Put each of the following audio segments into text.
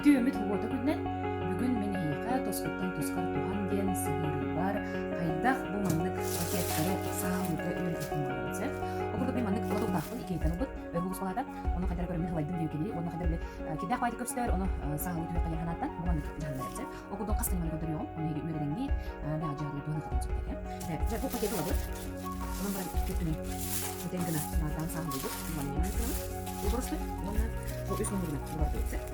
Үтүө өмүт уота күнүнэн бүгүн мин эһиэхэ тоскуттан тускар туһан диэн сыһыарыыбар хайдах бу маннык пакеттары саалыырга үөрэтиэхпин баҕарабын сөп. Ол курдук мин маннык лотоктаахпын икиэйтэн ылбыт өргүл ускалаата. Ону хайдах көрөммүн хылайдым диэн кэлии уонна хайдах били кирдээх баайдык көрсөр ону саалыы түһүөххэ диэн санааттан бу маннык дьаһаннар сөп. Ол курдук хас кэмҥэ көрдөрүөҕүм ону эһиги үөрэниҥҥит бэҕэ дьаһалыы туһаны хатан сөп Дьэ бу пакет ылабыт. Онон баран икки өттүнэн бүтэн гына наардаан сааһылыыбыт. Уонна гынабыт. Убарыспыт уонна бу үс муннугунан убардыбыт.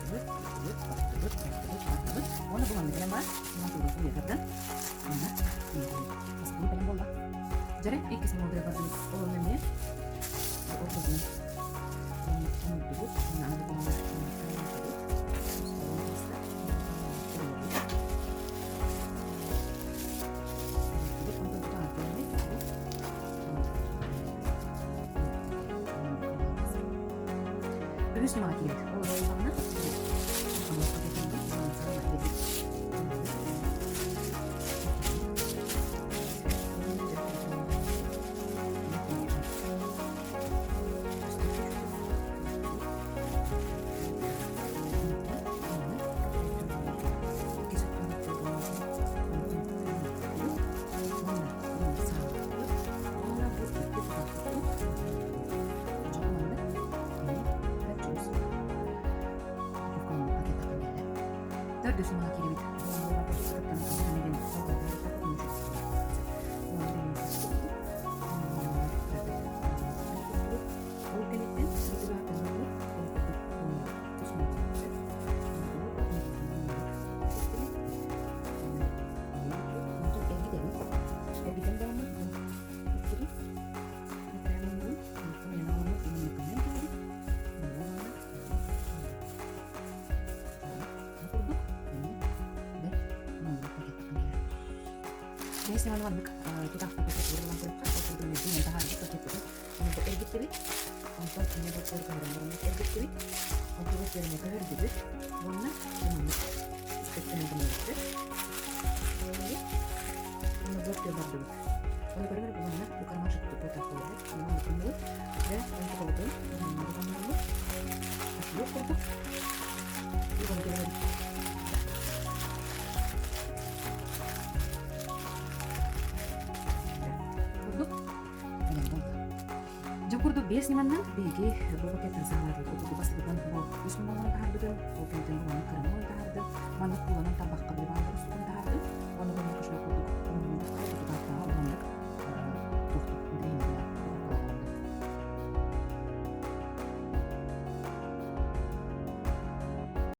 Бардыбыт, бардыбыт, бардыбыт, бардыбыт, бардыбыт. Уонна бу манна кэлэн баар. Уонна туруору уйатардан. Уонна бастакы бэлэм буолла. Дьэрэ иккис муннугар бардыбыт. Ол онно эмиэ ортотунан хомуйдубут. Уонна аны бу манна Үһүс ньымаҕа киирбит. Ол буоллаҕына, Төрдүс ньымаҕа киирэбит. Ол кэнниттэн Эргитэн бараммыт Маннык тутаах пакет буолан көрөххө, ол курдук мэлдьи таһаарбыт пакеппытын онто эргиттибит, онтон эмиэ бу көһөрөн бараммыт эргиттибит, онтон үөрэнэ көһөрдүбүт уонна маннык испэттэнэн гынныбыт. Уонна бу өттүгэр бардыбыт. Ону көрөн эрэ манна бу кармашек тутуутаах буолар. Манна гынныбыт. Дьэ, онтукабытын манна гынныбыт. Кошелек курдук. Уган кэлэбит. Курдук. Бэлэм буолла. Дьэ курдук биэс ньыманнан биһиги бу пакеттан саҕалаатыбыт. Ол курдук бастакытынан бу үс муҥаларын таһаарбытым, ол кэнниттэн бу маннык кыраны оҥорон таһаардым, маннык кууланан тарбахха били бааллар устутун таһаардым. Уонна бу кошелек курдук оҥоһуллубут тутаахтааҕа маннык туохтук интэриэһинэй буолар.